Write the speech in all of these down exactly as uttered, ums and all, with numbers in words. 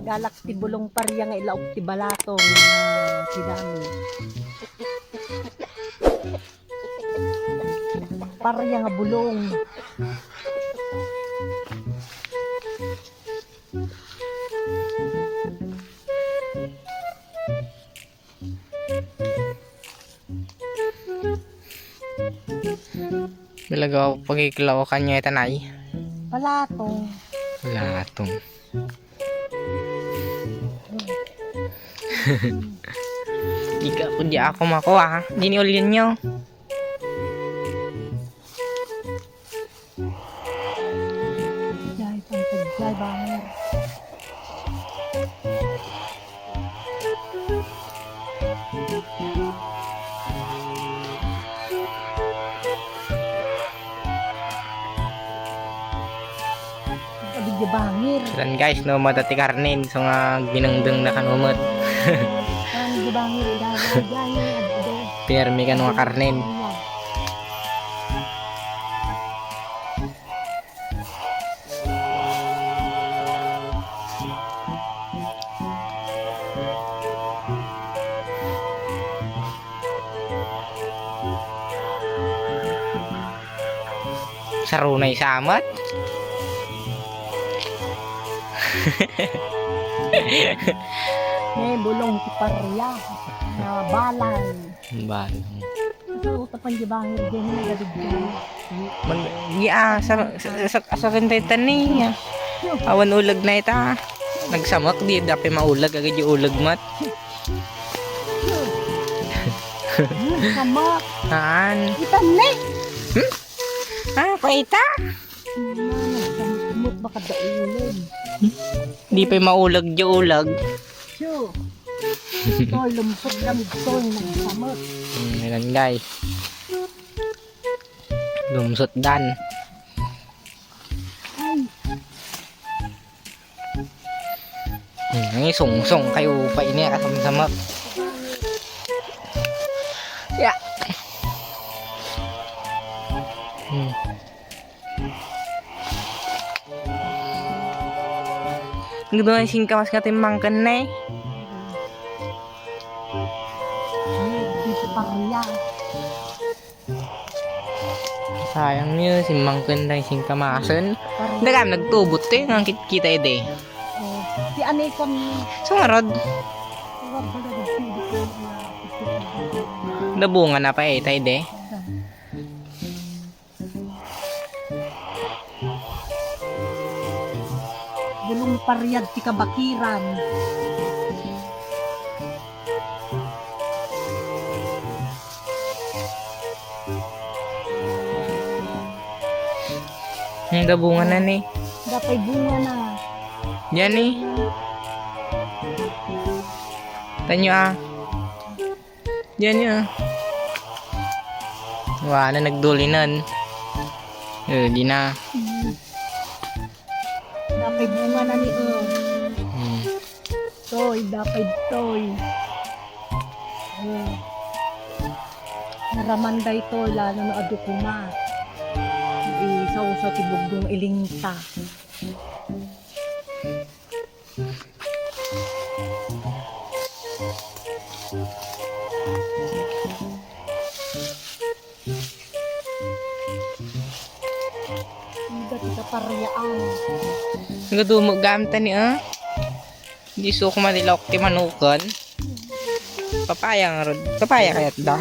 Galak ti bulong paria nga ilaok ti balatong nga kinami. Paria nga bulong. Talaga, pagkikilawakan niya ita, Nay. Palatong. Palatong. Di ka, di ako makuha, ha? Di ni ulyan niyo. Jay, pantag, jay, banger. Video banger. Yan guys, no, mata ti karnen, so nga ginengdeng na kan umot. Ang video banger, ida, ida, ida, ida. Pinarmi kan nga karnen. Sarunay samat. May bulong ti paria. Nga balang. Balang. Sa utapan di bangir din, may gadig din. Man, ya, sa, sa, sa, sa, sa, sa, tani, ya. Awan ulag na ita. Nagsamak, di, dapat maulag, agad yung ulag mat. Sama. Haan. Ita ni. Hmm? Ah, paita? Mut baka daulog. Di pa maulag, di ulag. Siyo. Ito, lumsot kami ito, yung nagsamot. Hmm, yan, guys. Lumsot dan. Ay. Hmm, ini sungsong kayo pa ini, ah, sama-sama. Ya. Hmm. Ang ganda ng singkamas nga timmangkan na eh. Ay, dito pa rin yan. Sayang niyo, simmangken dagiti singkamasen. Dagam nagtubot ti nga kit-, kita idi. Oh, ti ani kami. Sumarod. Nabunga na pa ita idi. Bulong pariag ti kabakiran. Ang da bunga na ni. Dapay bunga na. Yan ni. Tanyo ah. Yan ni ah. Wa na nagdulinan. Eh, di na. Mm. Dapay bunga na ni, oh. Hmm. Toy, dapay toy. Oh. Naraman daytoy, lalo no adu kuma. Isawsaw ti bugdong ilingta. Ida ti kapariaan. Nga dumagam ta ni, ah. Di so kumalilok ti manukan. Papaya nga rod. Papaya kayat da?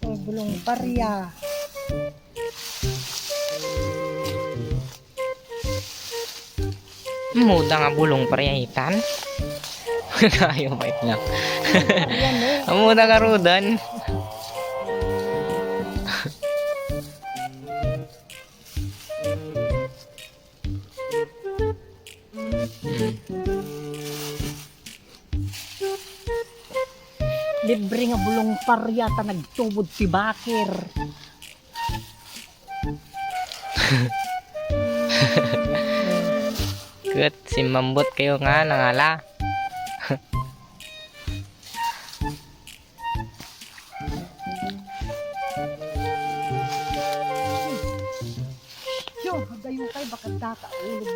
Oh, bulong paria. Muda nga bulong pariaitan. Kayo pa lang. Ayan eh. Muda nga rudan. Libre nga bulong paria ta nagtubod ti bakir. Ket simmambot kayo nga nangala. Yo, hagayo kay baka data ulo.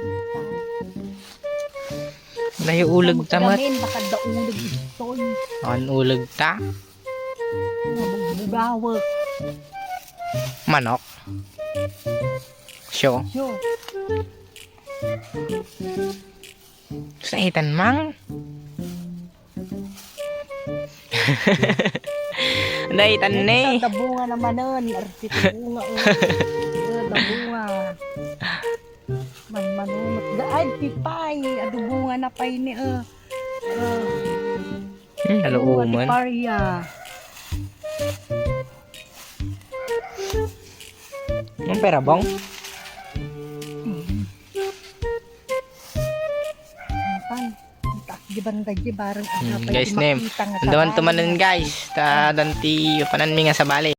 Layo uleg ta met. Gamin, baka da uleg istoy. An uleg ta? Mabugbugawek. Manok. Sure. Sure. Sa itan mang? Daitan ne. Ito, tabunga naman nun. Arti tabunga, oh. Ito, tabunga. Man manunot. Ay, pipay. Adu bunga na pay ni, oh. Oh. Hmm, adu bunga ti paria. Ang perabong? Apan, di banda di barang. Hmm, guys, nem. Andaman tumanen, guys. Ta danti panan mi nga sabali.